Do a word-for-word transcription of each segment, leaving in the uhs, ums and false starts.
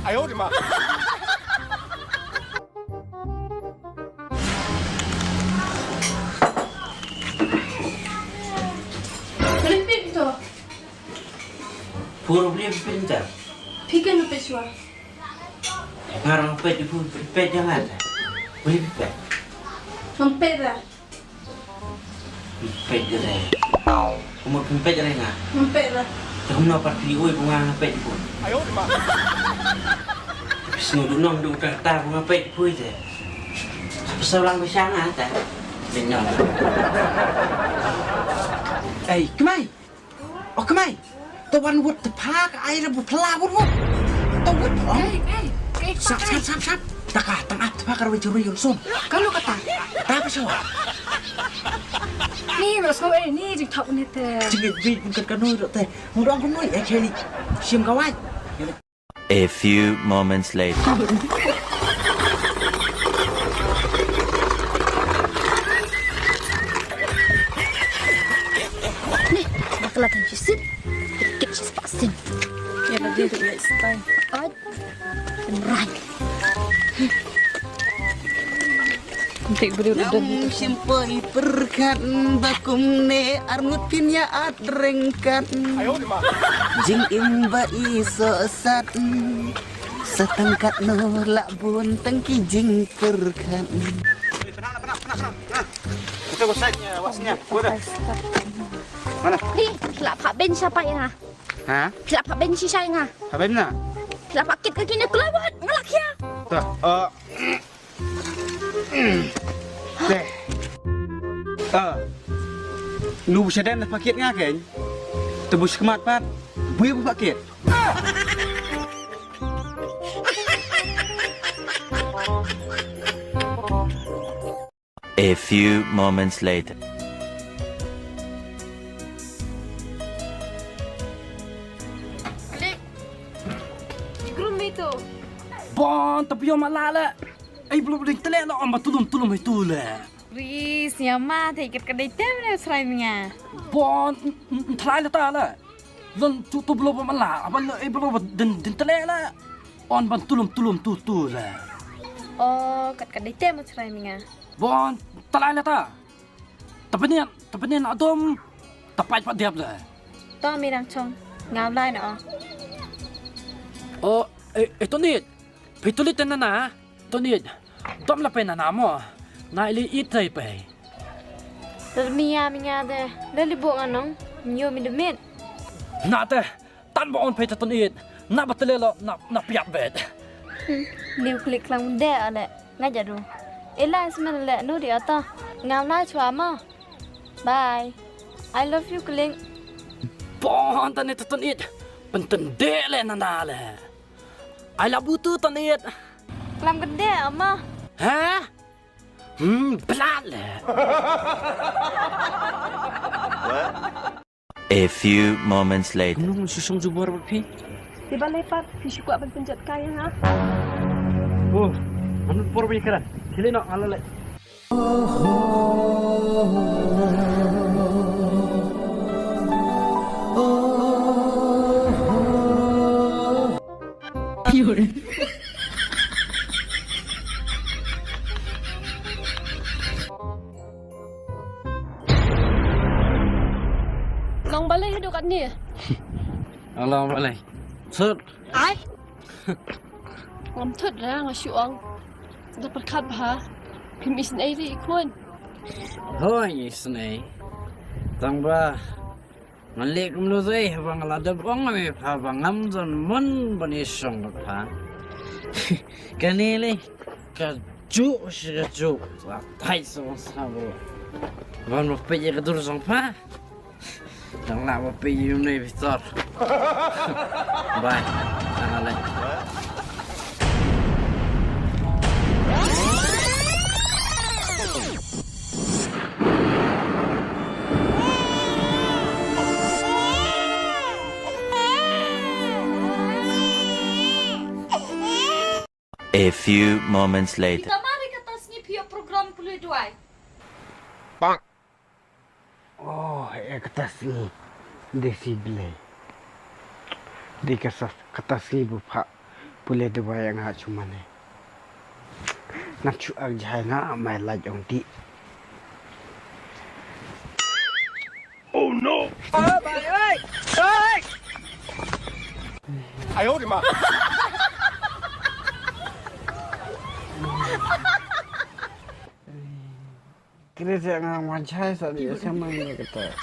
哎呦我的妈！ Phi peit to. Pur bri phi peit ta. Phi kan peit shuwa. Ngar peit pur peit jangan ta. Bri peit. Ngam peit ra. Peit re. Kumno peit re nga. Ngam peit ra. Te kumno pat phi ui ba nga peit pur. Phi sngewduk nong duk ta ta ba nga peit pur te. Pasal lang ba shang ah ta. Ding nong. Ei, kmai. O kmai. To wan wut te pha ka ai ra bu phla wut wut. To wut. Ei, ei, ei, sap, sap, sap, sap. Ta ka tang ap te pha ka rwai jurui yun sum. Ka lu kata. Ta ka shawa. Ni no so ei ni jing thok ni te. Jing ni jing kan ka nui ro te. Mu dong ka nui e kheli. Shim ka wai. A few moments later. Ni, bakla kan shi sip. Kit shi spa sin. Ya, ba dia tu ya spa. Oi. Right. Ntik beri udah. Nang shim poi pyrkhat ba kumne arngut phin ïa at ryngkat. Jingim ba i sohsat. Sa tang katno lah bun tang ki jingpyrkhat. Kita gua set nya, wasnya. Gua dah. Mana? Ni, lah pak ben siapa yang ah? Ha? Lah pak ben sisa yang ah? Pak ben na? Lah pak kit kaki ni kelawat, ngelak ya. Tuh, eh, Te. Ah. Nu bu shaden da pakit nga ken. Te bu shikmat pat. Bu ya bu pakit. A few moments later. Klik. Groom itu. Bon, tapi yo malala. Ai blo blo tele no amba tulum tulum itu le. Ris ya ma te ikat kadai tem le srai nga. Bon thlai le ta le. Lon tu tu blo ba mala aba le ai blo ba din din tele le. On ban tulum tulum tu tu le. Oh kat kadai tem srai nga. Bon thlai le ta. Tapenian tapenian adom. Tapai pa diap le. To mi rang chong ngau lai na. Oh eh eh tonit. Phi tulit na na. Tonit. Dom la pe na na mo. Na ili it tai pe. Mia mi nga de le li bu nga nong. Nyo mi de mit. Na te tan ba on pe ta tonit. Na ba tele lo na na piap bet. Liu klik lang de ale. Nga jadu. Ila semen le nu di ata. Ngam na chwa mo. Bye. I love you klik. Bon tane ta tonit. Penten de le na na le. Ai la butu tonit. Klam gede ama. Ha? Hmm, blat le. A few moments later. Nung shisong jubor ba phi. Tiba lepat phi shukwa ban penjat kaya ha. Oh, anu por ba ikaran. Kili no ala le. Long balei haduh kat ni? Long balei. Sut. Ai. Ngam thut ra nga shu ong. Da pyrkhat bha. Phim isynei ri i khun. Hoi isynei. Tang ba ngan leh kumno dei haba nga la dep ong ïa me pha ba ngam don mon ban ïashong bad pha. Kane lei ka juh shi ka juh. Sa thait sa bang sa bro. Ban ba peit ïa ka dur jong pha. Dang lah ba phi ïa u ne Victor. Bye. Tang ale. A few moments later. Phi kamar ïa kata sngi phi ïoh program pule duwai. Oh, eh, kata sngi. Dei shi Blei. Dei kasa, kata sngi bu phah. Pule Dubai ang ha chumane. Nang chu ak jai nga mai laj ong ti. Kire te nga wan chai sa di sama ni kata.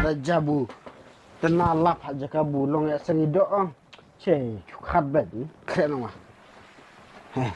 Da jabu. Tena lap ha jaka bu long ya seri do. Che, chukat bet. Kren wa. Heh.